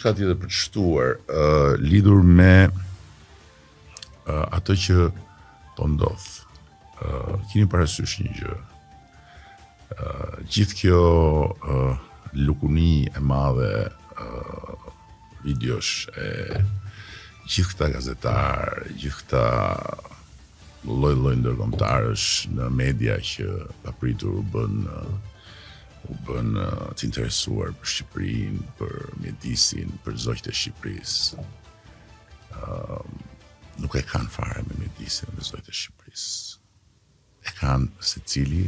Diçka tjetër për të shtuar, uh, lidhur me uh, atë që po ndodh. Uh, kini parasysh një gjë. Uh, gjithë kjo uh, lukuni e madhe uh, videosh e gjithë këta gazetarë, gjithë këta lloj-lloj ndërkombëtarësh në media që papritur u bënë u bënë të interesuar për Shqipërinë, për mjedisin, për zogjtë e Shqipërisë. Uh, nuk e kanë fare me mjedisin dhe zogjtë e Shqipërisë. E kanë secili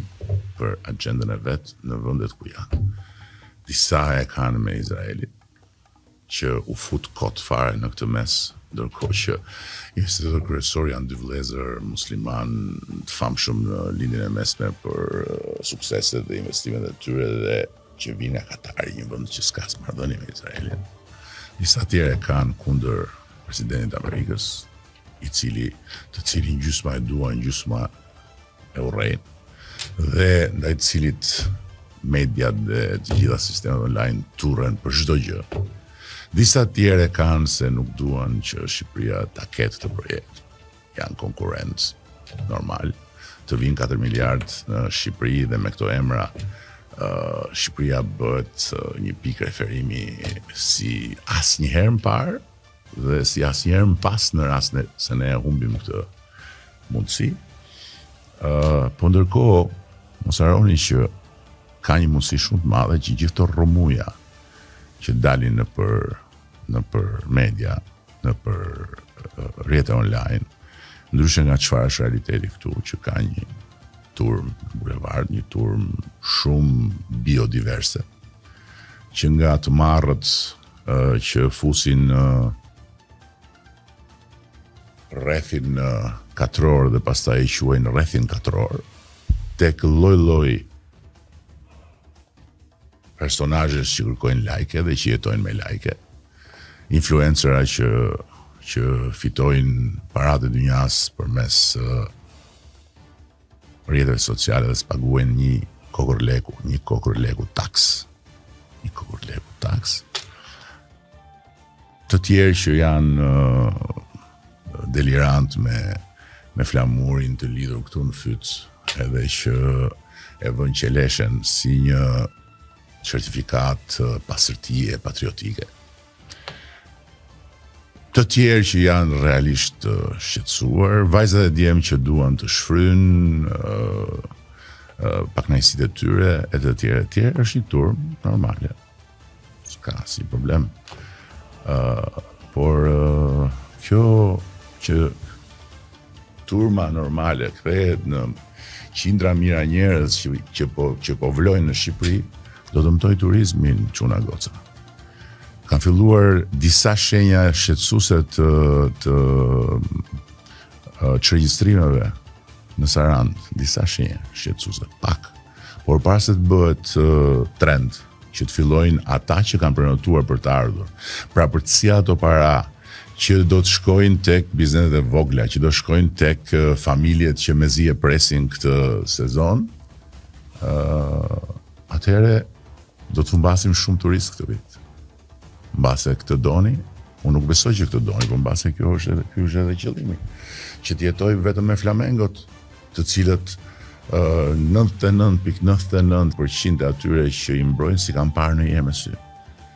për agjendën e vet në vendet ku janë. Disa e kanë me Izraelin, që u fut kot fare në këtë mes, ndërkohë që investitorët kryesorë janë dy vëllezër muslimanë të famshëm në Lindjen e Mesme për sukseset dhe investimet e tyre dhe që vijnë nga Katari, një vend që s'ka as marrëdhënie me Izraelin. Disa tjerë e kanë kundër presidentit të Amerikës, i cili të cilin gjysma e duan, gjysma e urrejnë dhe ndaj të cilit mediat dhe të gjitha sistemet online turren për çdo gjë. Disa të tjerë e kanë se nuk duan që Shqipëria ta ketë këtë projekt. Janë konkurrentë normal të vinë 4 miliard në Shqipëri dhe me këto emra uh, Shqipëria bëhet uh, një pikë referimi si asnjëherë më parë dhe si asnjëherë më pas në rast ne, se ne e humbim këtë mundësi. Uh, po ndërkohë, mos harroni që ka një mundësi shumë të madhe që gjithë këto rrëmuja që dalin nëpër nëpër media, nëpër rrjete online, ndryshe nga çfarë është realiteti këtu, që ka një turmë në bulevard, një turmë shumë biodiverse, që nga të marrët që fusin rrethin katror dhe pastaj e quajnë rrethin katror, tek lloj-lloj personazhesh që kërkojnë like dhe që jetojnë me like, influencera që që fitojnë paratë e dynjas përmes rrjeteve sociale dhe s'paguajnë një kokërr leku, një kokërr leku taks. Një kokërr leku taks. Të tjerë që janë uh, delirant me me flamurin të lidhur këtu në fyt, edhe që e vënë qeleshen si një certifikatë pastërtie patriotike. Të tjerë që janë realisht të shqetësuar, vajza dhe djem që duan të shfryjnë pakënaqësitë e tyre e të tjerë e tjerë, është një turmë normale. S'ka asnjë problem. Uh, por uh, kjo që turma normale kthehet në qindra mijëra njerëz që që po që po vlojnë në Shqipëri, do dëmtojë turizmin çuna goca. Kanë filluar disa shenja shqetësuese të të çregjistrimeve në Sarandë, disa shenja shqetësuese, pak. Por para se të bëhet trend, që të fillojnë ata që kanë prenotuar për të ardhur. Pra për të sjellë ato para që do të shkojnë tek bizneset e vogla, që do shkojnë tek familjet që mezi e presin këtë sezon, ë uh, atëherë do të humbasim shumë turistë këtë vit. Mbase këtë doni, unë nuk besoj që këtë doni, por mbase kjo është edhe ky është edhe qëllimi, që të jetojmë vetëm me flamengot, të cilët uh, 99.99% e atyre që i mbrojnë s'i kanë parë ndonjëherë me sy.